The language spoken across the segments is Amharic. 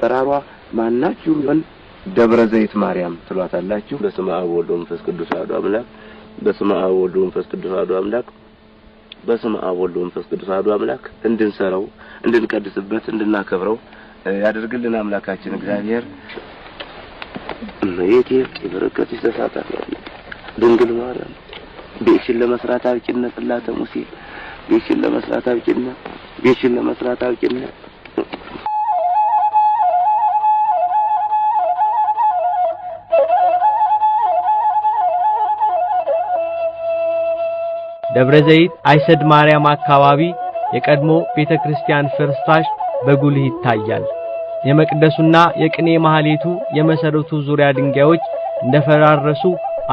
አጠራሯ ማናችሁም ቢሆን ደብረ ዘይት ማርያም ትሏታላችሁ። በስመ አብ ወወልድ ወመንፈስ ቅዱስ አሐዱ አምላክ። በስመ አብ ወወልድ ወመንፈስ ቅዱስ አሐዱ አምላክ። በስመ አብ ወወልድ ወመንፈስ ቅዱስ አሐዱ አምላክ። እንድንሰራው፣ እንድንቀድስበት፣ እንድናከብረው ያደርግልን አምላካችን እግዚአብሔር። እመቤቴ የበረከትሽ ተሳታፊ ድንግል ማርያም ቤትሽን ለመስራት አብቂነ፣ ጽላተ ሙሴ ቤትሽን ለመስራት አብቂነ፣ ቤትሽን ለመስራት አብቂነ። ደብረ ዘይት አይሰድ ማርያም አካባቢ የቀድሞ ቤተክርስቲያን ፍርስራሽ በጉልህ ይታያል። የመቅደሱና የቅኔ ማህሌቱ የመሰረቱ ዙሪያ ድንጋዮች እንደፈራረሱ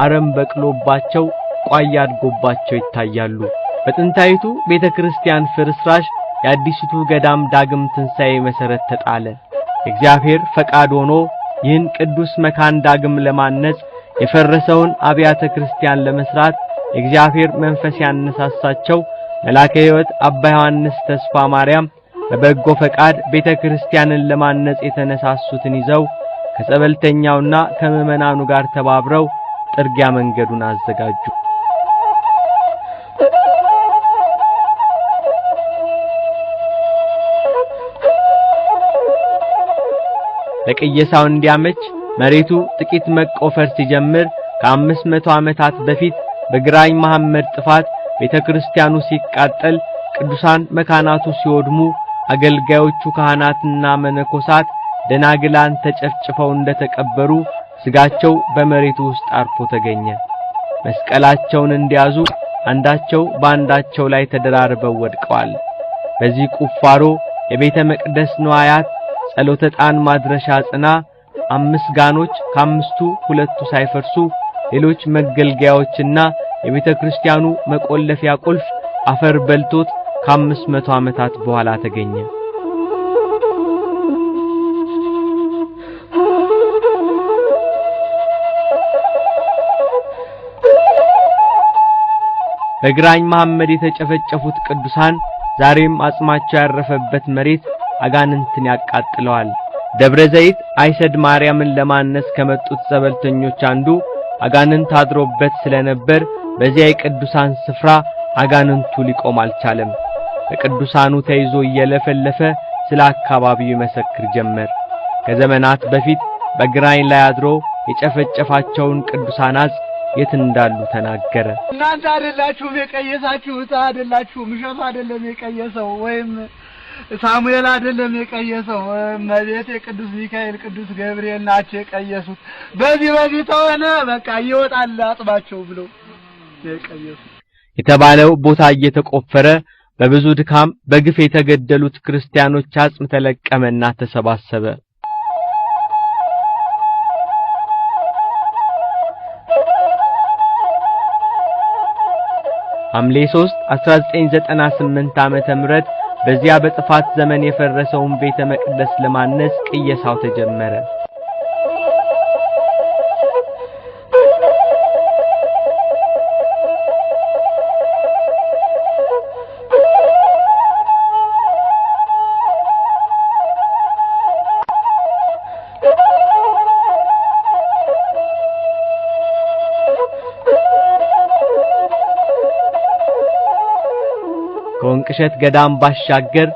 አረም በቅሎባቸው ቋያ አድጎባቸው ይታያሉ። በጥንታይቱ ቤተክርስቲያን ፍርስራሽ የአዲስቱ ገዳም ዳግም ትንሣኤ መሰረት ተጣለ። እግዚአብሔር ፈቃድ ሆኖ ይህን ቅዱስ መካን ዳግም ለማነጽ የፈረሰውን አብያተ ክርስቲያን ለመስራት የእግዚአብሔር መንፈስ ያነሳሳቸው መላከ ሕይወት አባ ዮሐንስ ተስፋ ማርያም በበጎ ፈቃድ ቤተክርስቲያንን ለማነጽ የተነሳሱትን ይዘው ከጸበልተኛውና ከምዕመናኑ ጋር ተባብረው ጥርጊያ መንገዱን አዘጋጁ። ለቅየሳው እንዲያመች መሬቱ ጥቂት መቆፈር ሲጀምር ከ500 ዓመታት በፊት በግራኝ መሐመድ ጥፋት ቤተክርስቲያኑ ሲቃጠል፣ ቅዱሳን መካናቱ ሲወድሙ፣ አገልጋዮቹ ካህናትና መነኮሳት ደናግላን ተጨፍጭፈው እንደተቀበሩ ስጋቸው በመሬቱ ውስጥ አርፎ ተገኘ። መስቀላቸውን እንዲያዙ አንዳቸው በአንዳቸው ላይ ተደራርበው ወድቀዋል። በዚህ ቁፋሮ የቤተ መቅደስ ንዋያት፣ ጸሎተ ዕጣን ማድረሻ ጽና፣ 5 ጋኖች ከአምስቱ ሁለቱ ሳይፈርሱ፣ ሌሎች መገልገያዎችና የቤተ ክርስቲያኑ መቆለፊያ ቁልፍ አፈር በልቶት ከ500 ዓመታት በኋላ ተገኘ። በግራኝ መሐመድ የተጨፈጨፉት ቅዱሳን ዛሬም አጽማቸው ያረፈበት መሬት አጋንንትን ያቃጥለዋል። ደብረ ዘይት አይሰድ ማርያምን ለማነስ ከመጡት ጸበልተኞች አንዱ አጋንንት አድሮበት ስለነበር በዚያ የቅዱሳን ስፍራ አጋንንቱ ሊቆም አልቻለም። በቅዱሳኑ ተይዞ እየለፈለፈ ስለ አካባቢው ይመሰክር ጀመር። ከዘመናት በፊት በግራኝ ላይ አድሮ የጨፈጨፋቸውን ቅዱሳን አጽም የት እንዳሉ ተናገረ። እናንተ አይደላችሁም የቀየሳችሁት፣ አይደላችሁም፣ እሸቱ አይደለም የቀየሰው፣ ወይም ሳሙኤል አይደለም የቀየሰው፣ እመቤቴ ቅዱስ ሚካኤል ቅዱስ ገብርኤል ናቸው የቀየሱት። በዚህ በዚህ ተሆነ በቃ ይወጣል አጥባቸው ብለው የቀየሱት። የተባለው ቦታ እየተቆፈረ በብዙ ድካም በግፍ የተገደሉት ክርስቲያኖች አጽም ተለቀመና ተሰባሰበ። ሐምሌ 3 1998 ዓመተ ምህረት በዚያ በጥፋት ዘመን የፈረሰውን ቤተ መቅደስ ለማነጽ ቅየሳው ተጀመረ። ከወንቅሸት ገዳም ባሻገር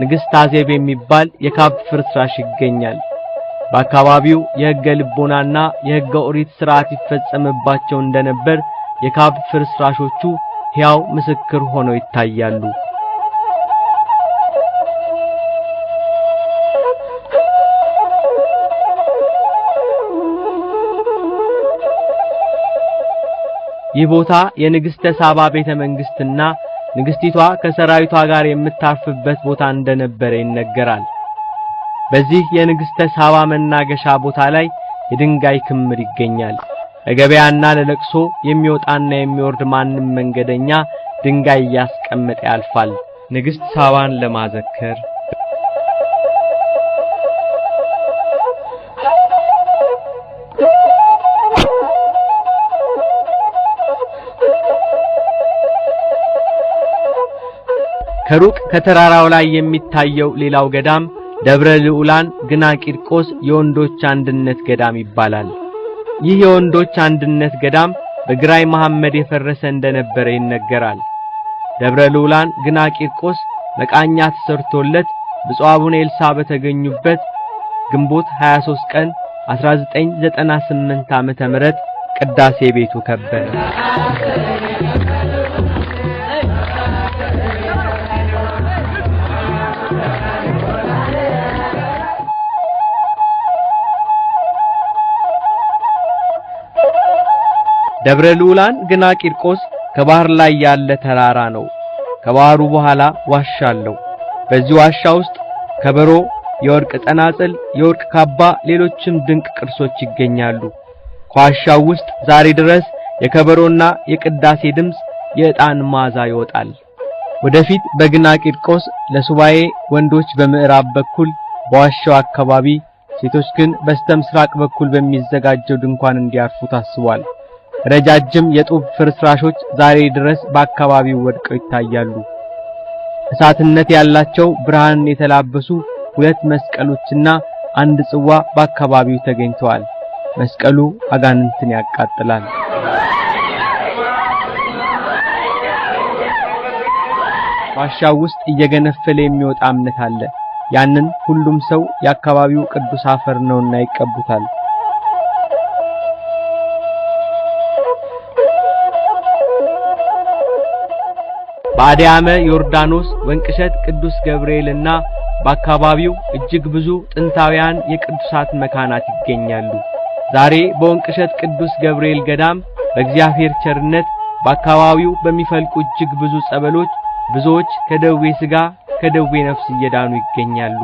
ንግሥት አዜብ የሚባል የካብ ፍርስራሽ ይገኛል። በአካባቢው የሕገ ልቦናና የሕገ ኦሪት ሥርዓት ይፈጸምባቸው እንደነበር የካብ ፍርስራሾቹ ሕያው ምስክር ሆነው ይታያሉ። ይህ ቦታ የንግሥተ ሳባ ቤተ መንግሥትና ንግሥቲቷ ከሰራዊቷ ጋር የምታርፍበት ቦታ እንደነበረ ይነገራል። በዚህ የንግሥተ ሳባ መናገሻ ቦታ ላይ የድንጋይ ክምር ይገኛል። ለገበያና ለለቅሶ የሚወጣና የሚወርድ ማንም መንገደኛ ድንጋይ እያስቀመጠ ያልፋል። ንግሥት ሳባን ለማዘከር ከሩቅ ከተራራው ላይ የሚታየው ሌላው ገዳም ደብረ ልዑላን ግና ቂርቆስ የወንዶች አንድነት ገዳም ይባላል። ይህ የወንዶች አንድነት ገዳም በግራኝ መሐመድ የፈረሰ እንደነበረ ይነገራል። ደብረ ልዑላን ግና ቂርቆስ መቃኛ ተሰርቶለት ብፁዕ አቡነ ኤልሳ በተገኙበት ግንቦት 23 ቀን 1998 ዓመተ ምህረት ቅዳሴ ቤቱ ከበረ። ደብረ ልዑላን ግና ቂርቆስ ከባህር ላይ ያለ ተራራ ነው። ከባህሩ በኋላ ዋሻ አለው። በዚህ ዋሻ ውስጥ ከበሮ፣ የወርቅ ጸናጽል፣ የወርቅ ካባ፣ ሌሎችም ድንቅ ቅርሶች ይገኛሉ። ከዋሻው ውስጥ ዛሬ ድረስ የከበሮና የቅዳሴ ድምጽ፣ የዕጣን መዓዛ ይወጣል። ወደፊት በግና ቂርቆስ ለሱባኤ ወንዶች በምዕራብ በኩል በዋሻው አካባቢ፣ ሴቶች ግን በስተምስራቅ በኩል በሚዘጋጀው ድንኳን እንዲያርፉ ታስቧል። ረጃጅም የጡብ ፍርስራሾች ዛሬ ድረስ በአካባቢው ወድቀው ይታያሉ። እሳትነት ያላቸው ብርሃን የተላበሱ ሁለት መስቀሎችና አንድ ጽዋ በአካባቢው ተገኝተዋል። መስቀሉ አጋንንትን ያቃጥላል። ዋሻው ውስጥ እየገነፈለ የሚወጣ እምነት አለ። ያንን ሁሉም ሰው የአካባቢው ቅዱስ አፈር ነውና ይቀቡታል። በአዲያመ ዮርዳኖስ ወንቅሸት ቅዱስ ገብርኤልና በአካባቢው እጅግ ብዙ ጥንታውያን የቅዱሳት መካናት ይገኛሉ። ዛሬ በወንቅሸት ቅዱስ ገብርኤል ገዳም በእግዚአብሔር ቸርነት በአካባቢው በሚፈልቁ እጅግ ብዙ ጸበሎች ብዙዎች ከደዌ ሥጋ ከደዌ ነፍስ እየዳኑ ይገኛሉ።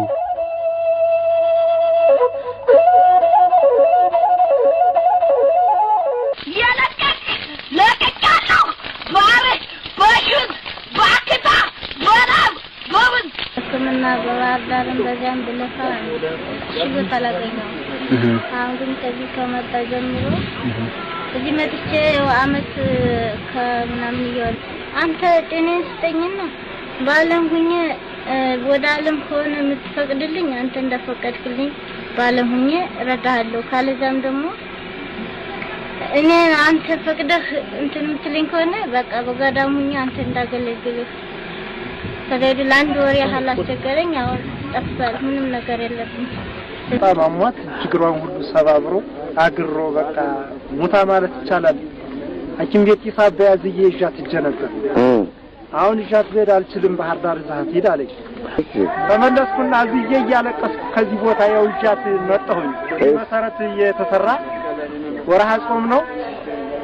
ሕክምና በባህር ዳርም በዚያም ብለፋ ሽበት አላገኘሁም። አሁን ግን ከዚህ ከመጣ ጀምሮ እዚህ መጥቼ አመት ከምናምን እየሆነ አንተ ጤናዬን ስጠኝና በዓለም ሁኜ ወደ ዓለም ከሆነ የምትፈቅድልኝ አንተ እንደፈቀድክልኝ በዓለም ሁኜ እረዳሃለሁ። ካለዛም ደግሞ እኔ አንተ ፈቅደህ እንትን የምትለኝ ከሆነ በቃ በገዳም ሁኜ አንተ እንዳገለግልህ። ከዛ ለአንድ ወር ያህል አስቸገረኝ። አሁን ጠፍቷል። ምንም ነገር የለብኝ። በጣም አሟት ችግሯን ሁሉ ሰባብሮ አግሮ በቃ ሙታ ማለት ይቻላል። ሐኪም ቤት ጢስ አባይ አዝዬ ይዣት ሂጄ ነበር። አሁን ይዣት ብሄድ አልችልም፣ ባህር ዳር ይዘሃት ሂድ አለኝ። ተመለስኩና አዝዬ እያለቀስኩ ከዚህ ቦታ ያው ይዣት መጣሁኝ። መሰረት እየተሰራ ወርሃ ጾም ነው።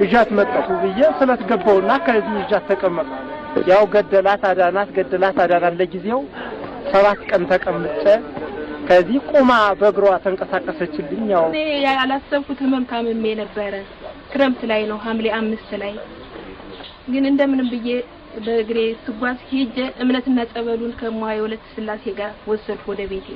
ይዣት መጣሁ ብዬ ስለት ገባሁና ከዚህ ይዣት ተቀመጥኩ። ያው ገደላት አዳናት፣ ገደላት አዳናት። ለጊዜው 7 ቀን ተቀምጬ ከዚህ ቆማ በእግሯ ተንቀሳቀሰችልኝ። ያው እኔ ያላሰብኩት ህመም ታምሜ ነበረ። ክረምት ላይ ነው ሐምሌ 5 ላይ ግን እንደምንም ብዬ በእግሬ ስጓዝ ሄጄ እምነትና ጸበሉን ከሙሐየ ወለተ ስላሴ ጋር ወሰድኩ ወደ ቤቴ።